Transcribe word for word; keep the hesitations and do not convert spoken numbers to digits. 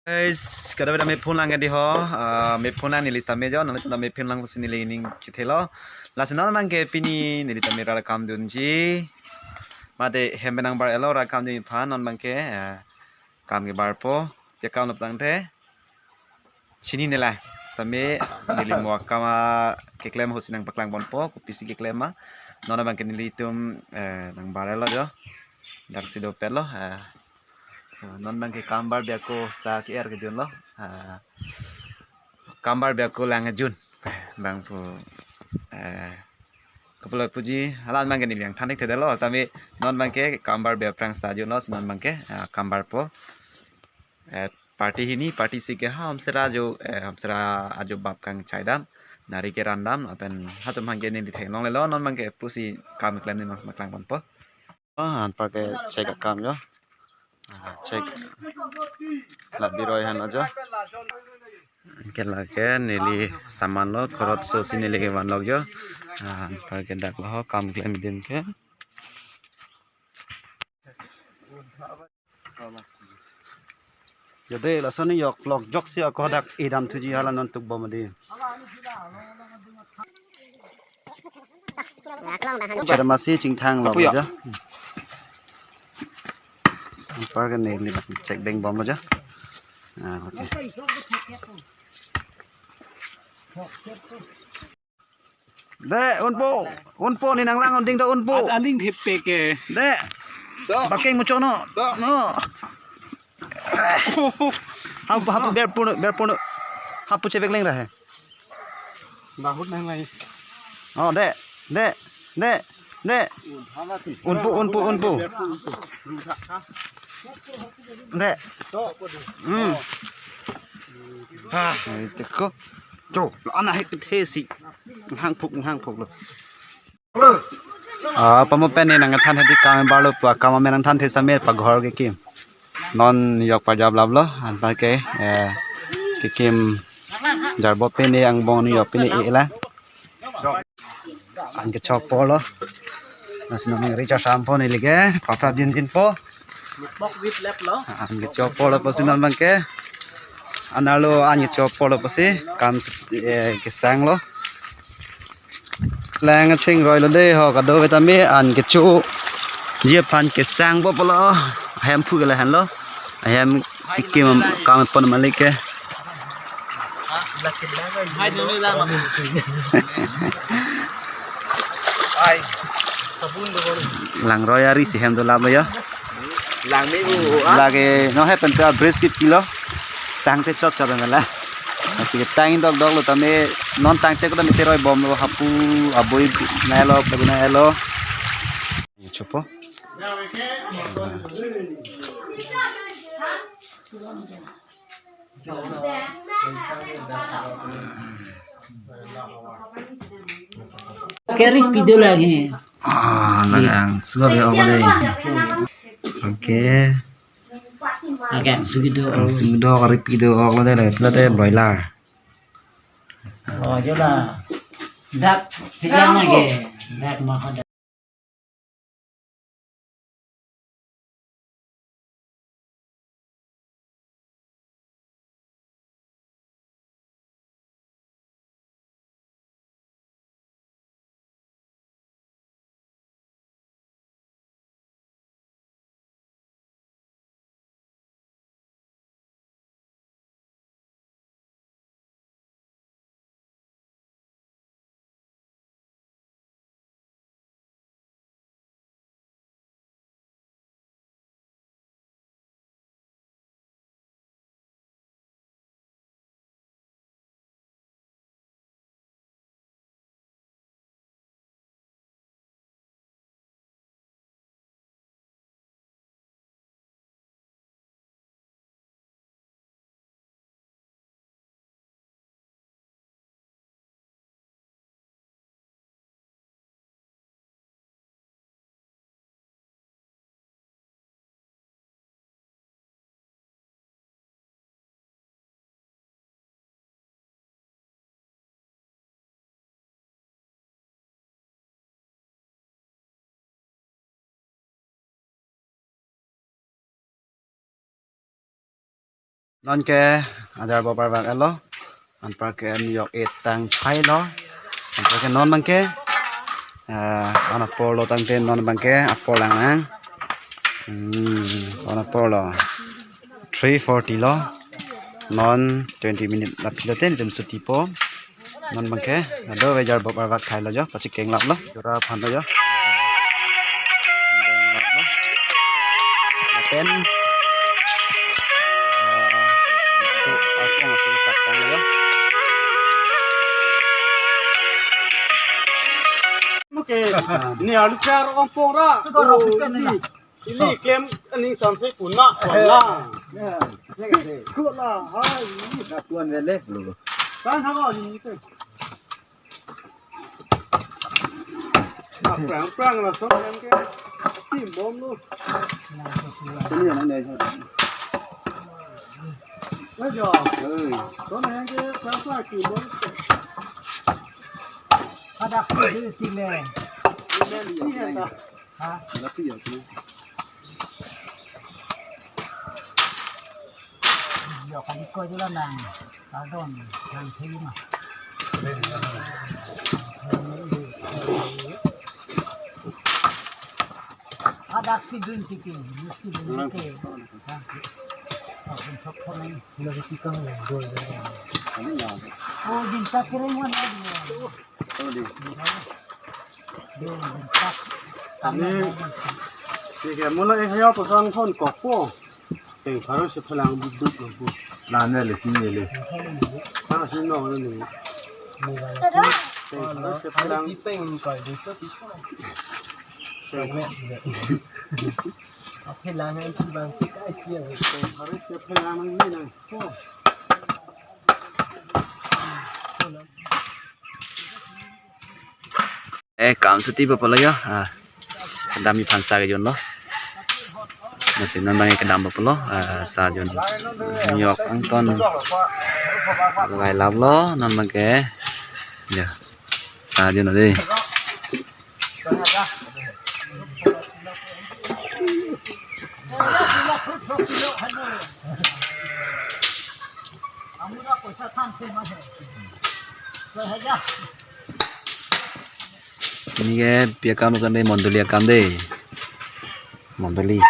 Guys, kadokave ta mephu lang ke di ho, ah, mephu lang neli sitame jo, nanglitum ta mephu lang pusi neli ning chethelo. Lasi non abangke pini neli tame rat akam dunji. Mate hem penang bar-etlo rat akam dunji aphan non abangke, ah, kam kebarpo, pi akam lo tangte. Chinine la, sitame neli mo akam keklem ahut si nangpaklang ponpo, kopisi keklem ma. Non abangke nelitum, eh, nang bar-etlo jo. Daksi dopetlo, eh, non abangke kam bar bi ako sa ke-er kejunlo. Eh, kam bar bi ako lang kejun. Bang pu, eh, kapulot puji, hala abangke neli nangthan thekthedetlo, tame non abangke kam bar bi aphrang seta junlo, si non abangke, eh, kam barpo. Eh, party hini, party isi ke ha, hamsera ajo, eh, hamsera ajo bap kangchai dam, nari keran dam, lapen hatum abangke neli theklonglelo, non abangke pusi kam klemji nangpaklang ponpo. Ah, anparke chek akam jo. Ah, chek. La biroi han ajo. Ke lake neli saman lo, khorot so si neli kevan lok jo. Ah, anparke dak lo ho kam klem adim ke. Jodi lason ni yok lok jok si ako dak idam thuji hala non tukbom adi. Chera masi chingthang lo apo ya? Ja. Anparke neli chek beng bom aja. Ah, okay. De, unpo, unpo, ne nanglang un ding do unpo. At aling thepe ke. De. So. Baking mucho no. So. No. Hapu, hapu, berpunu, berpunu. Hapu chevek leng rahe. Bahut nang lai. Oh, de, de, de, de. Unpo, unpo, unpo. De. Hmm. Ah, ito ko. Cho, lo ana hek the si. Hang phuk, hang phuk lo. Ah, pamo pen ne nangthan hedi kam bar lo pu akam amen nangthan the sitame paghor kekim. Non yok pajap lap lo, anparke, eh, kekim jarbo pen ne angbong ne yok pen ne e la. An kechokpo lo. Lasi non ri chasam po neli ke, paprap jinjin po. Bok wit lep lo. An kechokpo lo pusi non abangke. Anarlo an kechokpo lo pusi kam, eh, kesang lo. Lang ching roi lo de ho, kadokave tame an kechoji aphan kesangpo pulo. Ahem phu ke lahenlo. Ahem kekim kam pon malik ke. Ai. Langroi ari si hem do lap lo ya. Langme u, u, ah. Lake no he penta bridge kit kilo. Tangte chot chot mela. Lasi tang dokdok lo tame non tangte ko tame teroi bom lo hapu aboi nai lo paguna lo. Chopo. Keri pido lagi. Ah, lagang. Suka be ok dei. Okay. Lagang sugido. Sugido kari pido ok lo dei, lo dei broiler. Oh, jola. Dak, tiga lagi. Dak makan. Non ke ajar bobar bak elo. Anpar ke New York etang phai lo. Anpar ke non bangke, eh, an apor lo tangte non bangke apor lang lang. Hmm, an apor lo. Three forty lo. Non twenty minute la philo te netum suti po. Non bangke, ado avejar bobar bak khai lo jo, pachekeng lap lo. Jora aphan lo jo. Lapen, ah, so, ako masuk kat tang lo jo. Oke, ini alu char ompong ra. Oh, ini. Ili klem aning samse puna, puna. Kula, hai. Tuan vele. Kan haba ni te. Prang prang la so yang ke. Tim bom lo. Sini ya, nang dai. Ayo. Hei. So yang ke prang prang tim bom. Ada sini sini. Ini ya. Ha? Lapi ya, tu. Yo, kali ko jula nang. Pardon, nang thei ma. Ada si dun tiki, si dun tiki. Ha? Oh, bentuk kami. Ini ya. Oh, bentuk kering mana dia? Oh, di. Ini, thik hai, mula ek hajar pasang thon kokpo. Teng pharo se phelang duduk lo po. Nane le, kine le. Sa si no le ni. Teng pharo se phelang. Phelang hai si bang si kai sia. Teng pharo se phelang ni nang. Eh, kam suti pa pala yo. Ah, kedam iphan sa kejun lo. Lasi non bang kedam pa pala. Ah, sa jun. New York angton. Lai lap lo, non bang ke. Ya. Sa jun lo dei. Ini ke pi akam kan dei, mondoli akam dei. Mondoli.